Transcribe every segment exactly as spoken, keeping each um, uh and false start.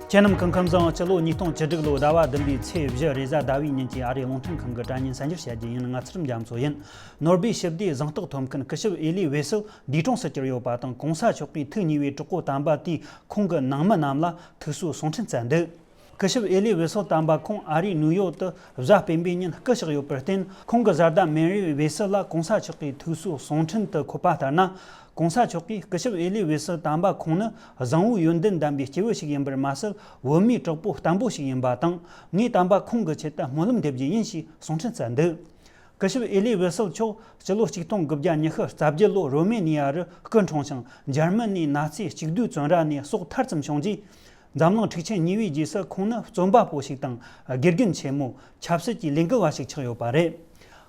ཁྱེད་རྣམས་སྐུ་ཁམས་བཟང་། སྤྱི་ལོ་ཉིས་སྟོང་བཅུ་དྲུག་ལོའི་ཟླ་བ་བདུན་པའི་ཚེས་བཞི་རེས་གཟའ་ཟླ་བའི་ཉིན་གྱི་ཨ་རིའི་རླུང་འཕྲིན་ཁང་གི་དྲ་བརྙན་གསར་འགྱུར་བཤད་རྒྱུ་ཡིན། ང་ཚུལ་ཁྲིམས་རྒྱ་མཚོ་ཡིན། ནོར་བུའི་ཞི་བདེའི་གཟེངས་རྟགས་ཐོབ་མཁན་སྐུ་ཞབས་ཨེ་ལི་ཝེ་སལ་འདས་གྲོངས་སུ་གྱུར་ཡོད་པ་དང་། གོང་ས་མཆོག་གིས་ཐུགས་མཉེས་པའི་གྲོགས་པོ་དམ་པ་དེས་ཁོང་གི་ནང་མི་རྣམས་ལ་ཐུགས་གསོའི་གསུང་འཕྲིན་བསྩལ་འདུག་སྐུ་ཞབས་ཨེ་ལི་ཝེ་སལ་དམ་པ་ཁོང་ཨ་རིའི་ནིའུ་ཡོག་ཏུ་གཟའ་སྤེན་པའི་ཉིན་སྐུ་གཤེགས་ཡོད་པར་བརྟེན། ཁོང་གི་བཟའ་ཟླ་མེ་རི་ཝེ་སལ་ལ་གོང་ས་མཆོག་གིས་ཐུགས་གསོའི་གསུང་འཕྲིན་དུ་འཁོད་པ་ལྟར་ན། གོང་ས་མཆོག་གིས་སྐུ་ཞབས་ཨེ་ལི་ཝེ་སལ་དམ་པ་ཁོང་ནི་བཟང་བོའི་ཡོན་ཏན་ལྡན་པའི་སྐྱེས་བུ་ཞིག་ཡིན་པར་མ་ཟད། བོད་མིའི་གྲོགས་པོ་བརྟན་པོ་ཞིག་ཡིན་པ་དང་། ངས་དམ་པ་ཁོང་གི་ཆེད་དུ་སྨོན་ལམ་འདེབས་རྒྱུ་ཡིན་ཞེས་གསུང་འཕྲིན་བསྩལ་འདུག་སྐུ་ཞབས་ཨེ་ལི་ཝེ་སལ་མཆོག་སྤྱི་ལོ་ཆིག་སྟོང་དགུ་བརྒྱ་ཉི་ཤུ་རྩ་བརྒྱད་ལོར་རོ་མེ་ནི་ཡ་རུ་སྐུ་འཁྲུངས་ཤིང་། འཇར་མ་ནིའི་ནཱ་ཚིའི་གཅིག་སྡུད་བཙོན་ར་ནས་སྲོག་ཐར་ཙམ་བྱུང་རྗེས། འཛམ་གླིང་འཁྲུག་ཆེན་གཉིས་པའི་རྗེས་སུ་ཁོང་ནི་བཙོན་པ་པོ་ཞིག་དང་། དགེ་རྒན་ཆེན་མོ། ཆབ་སྲིད་ཀྱི་ལས་འགུལ་བ་ཞིག་ཆགས་ཡོད་པ་རེད།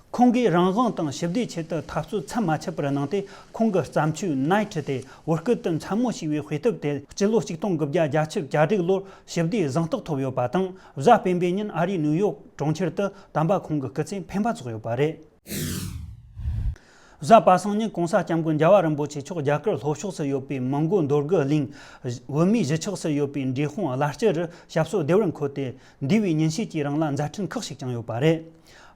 ཁོང་གིས་རང་དབང་དང་ཞི་བདེའི་ཆེད་དུ་འཐབ་རྩོད་མཚམས་མ་ཆད་པར་གནང་སྟེ། ཁོང་གི་བརྩམས་ཆོས་ནའི་ཊི་དེ་བོད་སྐད་དུ་མཚན་མོ་ཞེས་པའི་དཔེ་དེབ་དེ་སྤྱི་ལོ་ཆིག་སྟོང་དགུ་བརྒྱ་བརྒྱད་ཅུ་གྱ་དྲུག་ལོར་ཞི་བདེའི་གཟེངས་རྟགས་ཐོབ་ཡོད་པ་དང་། གཟའ་སྤེན་པའི་ཉིན་ཨ་རིའི་ནིའུ་ཡོག་གྲོང་ཁྱེར་དུ་དམ་པ་ཁོང་གི་སྐུ་ཚེ་འཕེན་པ་རྫོགས་ཡོད་པ་རེད། གཟའ་པ་སངས་ཉིན་གོང་ས་སྐྱབས་མགོན་རྒྱལ་བ་རིན་པོ་ཆེ་མཆོག་རྒྱ་གར་ལྷོ་ཕྱོགས་སུ་ཡོད་པའི་མོན་གྷོ་རྡོ་རྒུ་གླིང་བོད་མིའི་གཞིས་ཆགས་སུ་ཡོད་པའི་འབྲས་སྤུངས་བླ་སྤྱི་རུ་ཞབས་སོར་བདེ་བར་འཁོད་དེ། འདས་པའི་ཉིན་ཤས་ཀྱི་རིང་ལ་མཛད་འཕྲིན་ཁག་ཞིག་བསྐྱངས་ཡོད་པ་རེད།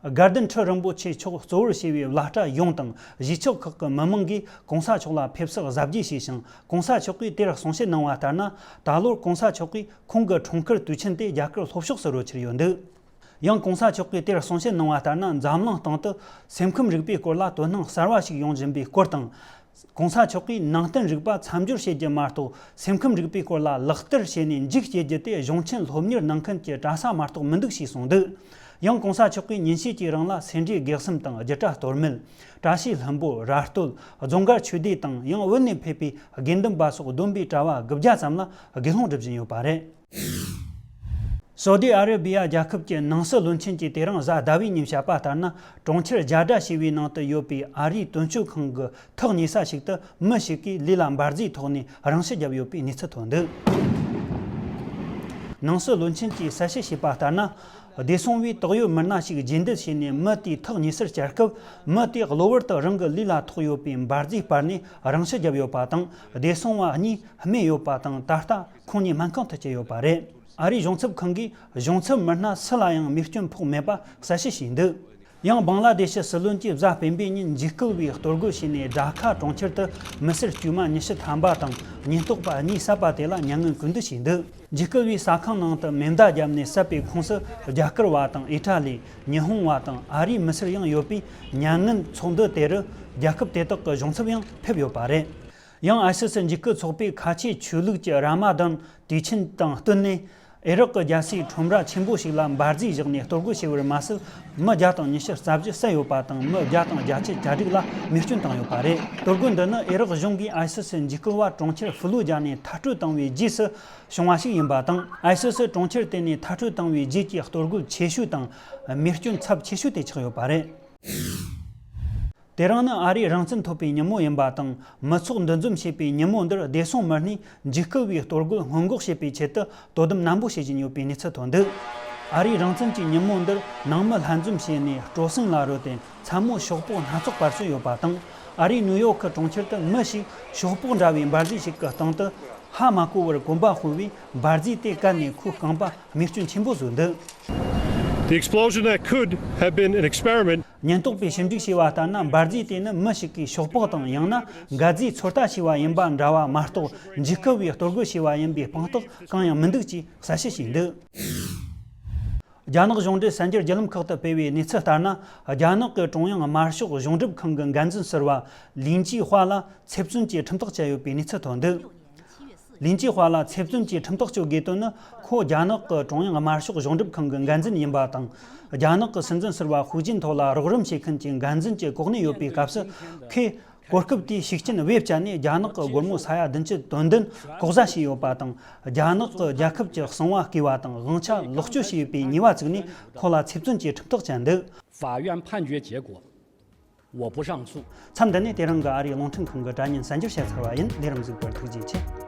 དགའ་ལྡན་ཁྲི་རིན་པོ་ཆེ་མཆོག་གཙོ་བོར་བྱས་པའི་བླ་གྲྭ་ཡོངས་དང་གཞིས་ཆགས་ཁག་གི་མི་མང་གིས་གོང་ས་མཆོག་ལ་ཕེབས་བསུ་གཟབ་རྒྱས་བྱས་ཤིང་། གོང་ས་མཆོག་གིས་དེར་གསུང་བཤད་གནང་བ་ལྟར་ན། ད་ལོར་གོང་ས་མཆོག་གིས་ཁོང་གི་འཁྲུངས་སྐར་དུས་ཆེན་དེ་རྒྱ་གར་ལྷོ་ཕྱོགས་སུ་རོལ་ཆེར་ཡོད་འདུག་ཡང་གོང་ས་མཆོག་གིས་དེར་གསུང་བཤད་གནང་བ་ལྟར་ན། འཛམ་གླིང་སྟེང་དུ་སེམས་ཁམས་རིག་པའི་སྐོར་ལ་དོ་སྣང་གསར་བ་ཞིག་ཡོང་བཞིན་པའི་སྐོར་དང་། གོང་ས་མཆོག་གིས་ནང་བསྟན་རིག་པ་མཚམས་སྦྱོར་བྱེད་རྒྱུ་མ་གཏོགས། སེམས་ཁམས་རིག་པའི་སྐོར་ལ་ལག་བསྟར་བྱས་ནས་འཇིག་སྐྱེལ་རྒྱུ་དེ་གཞུང་ཆེན་སློབ་གཉེར་གནང་མཁན་གྱི་གྲྭ་ས་མ་གཏོགས་མི་འདུག་ཞེས་གསུངས་འདུག་ཡང་གོང་ས་མཆོག་གིས་ཉིན་ཤས་ཀྱི་རིང་ལ་སེ་འབྲས་དགེ་གསུམ་དང་། སྒྱུ་གྲྭ་གཏོར་མེད། བཀྲ་ཤིས་ལྷུན་པོ། ར་སྟོད། རྫོང་དཀར་ཆོས་སྡེ་དང་། ཡང་བོད་ནས་ཕེབས་པའི་དགེ་འདུན་པ་སོགས་བསྡོམས་པས་གྲྭ་བ་དགུ་བརྒྱ་ཙམ་ལ་དགེ་སློང་སྒྲུབ་བཞིན་ཡོད་པ་རེད། སོ་ཏི་ཨ་ར་བི་ཡ་རྒྱལ་ཁབ་ཀྱི་ནང་སྲིད་བློན་ཆེན་གྱིས་དེ་རིང་གཟའ་ཟླ་བའི་ཉིན་བཤད་པ་ལྟར་ན། གྲོང་ཁྱེར་ཇཱ་ཌ་ཞེས་པའི་ནང་དུ་ཡོད་པའི་ཨ་རིའི་དོན་གཅོད་ཁང་གི་ཐག་ཉེ་ས་ཞིག་ཏུ་མི་ཞིག་གིས་ལུས་ལ་འབར་རྫས་ཐོགས་ནས་རང་ཤི་བརྒྱབ་ཡོད་པའི་གནས་ཚུལ་ཐོན་འདུག་ནང་སྲིད་བློན་ཆེན་གྱིས་གསལ་བཤད་བྱས་པ་ལྟར་ན། བདེ་སྲུང་བས་དོགས་ཡོད་མི་སྣ་ཞིག་རྗེས་འདེད་བྱས་ནས་མི་དེའི་ཐག་ཉེ་སར་བཅར་སྐབས། མི་དེས་གློ་བུར་དུ་རང་གི་ལུས་ལ་ཐོགས་ཡོད་པའི་འབར་རྫས་སྤར་ནས་རང་ཤི་བརྒྱབ་ཡོད་པ་དང་། བདེ་སྲུང་བ་གཉིས་རྨས་ཡོད་པ་དང་། ད་ལྟ་ཁོང་གཉིས་སྨན་ཁང་དུ་བསྐྱལ་ཡོད་པ་རེད། ཨ་རིའི་གཞུང་ཚབ་ཁང་གིས་གཞུང་ཚབ་མི་སྣ་སུ་ལ་ཡང་རྨས་སྐྱོན་ཕོག་མེད་པ་གསལ་བཤད་བྱས་འདུག་ཡང་བང་ལ་དེ་ཤི་སྲིད་བློན་གྱིས་གཟའ་སྤེན་པའི་ཉིན་འཇིགས་སྐུལ་བའི་གཏོར་རྒོལ་བྱས་ནས་ཌ་ཁ་གྲོང་ཁྱེར་དུ་མི་སེར་དཀྱུས་མ་ཉི་ཤུ་ཐམ་པ་དང་། ཉེན་རྟོག་པ་གཉིས་བསད་པ་དེ་ལ་མྱ་ངན་གུས་འདུད་བྱས་འདུག་འཇིགས་སྐུལ་བས་ཟ་ཁང་ནང་དུ་མེ་མདའ་བརྒྱབ་ནས་བསད་པའི་ཁོངས་སུ་རྒྱ་གར་བ་དང་། ཨི་ཊ་ལི། ཉི་ཧོང་བ་དང་ཨ་རིའི་མི་སེར་ཡང་ཡོད་པས། མྱ་ངན་ཚོགས་འདུ་དེ་རུ་རྒྱལ་ཁབ་དེ་དག་གི་གཞུང་ཚབ་ཡང་ཕེབས་ཡོད་པ་རེད། ཡང་ཨའི་སི་སི་འཇིགས་སྐུལ་ཚོགས་པས་ཁ་ཆེའི་ཆོས་ལུགས་ཀྱི་ར་མ་དཱན་དུས་ཆེན་དང་བསྟུན་ནས། ཨེ་རག་གི་རྒྱལ་སའི་ཁྲོམ་ར་ཆེན་པོ་ཞིག་ལ་འབར་རྫས་བཞག་ནས་གཏོར་རྒོལ་བྱས་པར་མ་ཟད། མི་བརྒྱ་དང་ཉི་ཤུ་རྩ་བཞི་བསད་ཡོད་པ་དང་། མི་བརྒྱ་དང་བརྒྱད་ཅུ་གྱ་དྲུག་ལ་རྨས་སྐྱོན་བཏང་ཡོད་པ་རེད། གཏོར་རྒོལ་འདི་ནི་ཨེ་རག་གཞུང་གིས་ཨའི་སི་སི་འཇིགས་སྐུལ་བ་གྲོང་ཁྱེར་ཧྥུ་ལུ་ཇ་ནས་མཐར་སྐྲོད་བཏང་བའི་རྗེས་སུ་བྱུང་བ་ཞིག་ཡིན་པ་དང་། ཨའི་སི་སི་གྲོང་ཁྱེར་དེ་ནས་མཐར་སྐྲོད་བཏང་བའི་རྗེས་ཀྱི་གཏོར་རྒོལ་ཆེ་ཤོས་དང་། རྨས་སྐྱོན་ཚབས་ཆེ་ཤོས་དེ་ཆགས་ཡོད་པ་རེད། དེ་རིང་ནི་ཨ་རིའི་རང་བཙན་ཐོབ་པའི་ཉིན་མོ་ཡིན་པ་དང་། མི་ཚོགས་འདུ་འཛོམས་བྱེད་པའི་ཉིན་མོ་འདིར་བདེ་སྲུང་མི་སྣས་འཇིགས་སྐུལ་བའི་གཏོར་རྒོལ་སྔོན་འགོག་བྱེད་པའི་ཆེད་དུ་དོ་དམ་ནན་པོ་བྱེད་བཞིན་ཡོད་པའི་གནས་ཚུལ་ཐོན་འདུག་ཨ་རིའི་རང་བཙན་གྱི་ཉིན་མོ་འདིར་ནང་མི་ལྷན་འཛོམས་བྱས་ནས་སྤྲོ་གསེང་ལ་རོལ་ཏེ་མཚན་མོ་ཤོག་སྤོགས་སྣ་ཚོགས་སྤར་སྲོལ་ཡོད་པ་དང་། ཨ་རིའི་ནིའུ་ཡོག་གི་གྲོང་ཁྱེར་དུ་མི་ཞིག་ཤོག་སྤོགས་འདྲ་བའི་འབར་རྫས་ཤིག་གི་སྟེང་དུ་ཧ་མ་གོ་བར་གོམ་པ་སྤོས་པས། འབར་རྫས་དེ་བཀལ་ནས་ཁོའི་རྐང་པ་རྨས་སྐྱོན་ཆེན་པོ་བཟོས་འདུག The explosion that could have been an experiment. ཉེན་རྟོག་པས་ཞིབ་འཇུག་བྱས་པ་ལྟར་ན། འབར་རྫས་དེ་ནི་མི་ཞིག་གིས་ཤོག་སྤོགས་དང་། ཡང་ན་འགད་རྫས་ཚོད་ལྟ་བྱས་པ་ཡིན་པ་འདྲ་བ་མ་གཏོགས། འཇིགས་སྐུལ་བའི་གཏོར་རྒོལ་བྱས་པ་ཡིན་པའི་དཔང་རྟགས་གང་ཡང་མི་འདུག་ཅེས་གསལ་བཤད་བྱས་འདུག་རྒྱ་ནག་གཞུང་འབྲེལ་གསར་འགྱུར་བརྒྱུད་ལམ་ཁག་ཏུ་སྤེལ་བའི་གནས་ཚུལ་ལྟར་ན། རྒྱ་ནག་གི་ཀྲུང་དབྱང་དམར་ཤོག་གཞུང་སྒྲུབ་ཁང་གི་འགན་འཛིན་ཟུར་པ་ལིན་ཅི་ཧྭ་ལ་ཚེ་བཙོན་གྱི་ཁྲིམས་ཐག་བཅད་ཡོད་པའི་གནས་ཚུལ་ཐོན་འདུག་ལིན་ཅི་ཧྭ་ལ་ཚེ་བཙོན་གྱི་ཁྲིམས་ཐག་གཅོད་དགོས་དོན་ནི། ཁོ་རྒྱ་ནག་གི་ཀྲུང་དབྱང་དམར་ཤོག་གཞུང་སྒྲུབ་ཁང་གི་འགན་འཛིན་ཡིན་པ་དང་། རྒྱ་ནག་གི་སྲིད་འཛིན་ཟུར་པ་ཧུའུ་ཅིན་ཐའོ་ལ་རོགས་རམ་བྱེད་མཁན་གྱི་འགན་འཛིན་གྱི་གོ་གནས་ཡོད་པའི་སྐབས་སུ། ཁོས་གོ་སྐབས་དེའི་ཤུགས་རྐྱེན་བེད་སྤྱད་ནས། རྒྱ་ནག་གི་སྒོར་མོ་ས་ཡ་བདུན་ཅུ་དོན་བདུན་ལྐོག་ཟ་བྱས་ཡོད་པ་དང་། རྒྱ་ནག་གི་རྒྱལ་ཁབ་ཀྱི་གསང་བ་བརྐུས་པ་དང་། དབང་ཆ་ལོག་སྤྱོད་བྱས་ཡོད་པའི་ཉེས་པ་བཙུགས་ནས། ཁོ་ལ་ཚེ་བཙོན་གྱི་ཁྲིམས་ཐག་བཅད་འདུག 法院判决结果，我不上诉。 མཚམས་འདི་ནས་དེ་རིང་གི་ཨ་རིའི་རླུང་འཕྲིན་ཁང་གི་དྲ་བརྙན་གསར་འགྱུར་བཤད་ཚར་བ་ཡིན། ལས་རིམ་གཟིགས་པར་ཐུགས་རྗེ་ཆེ།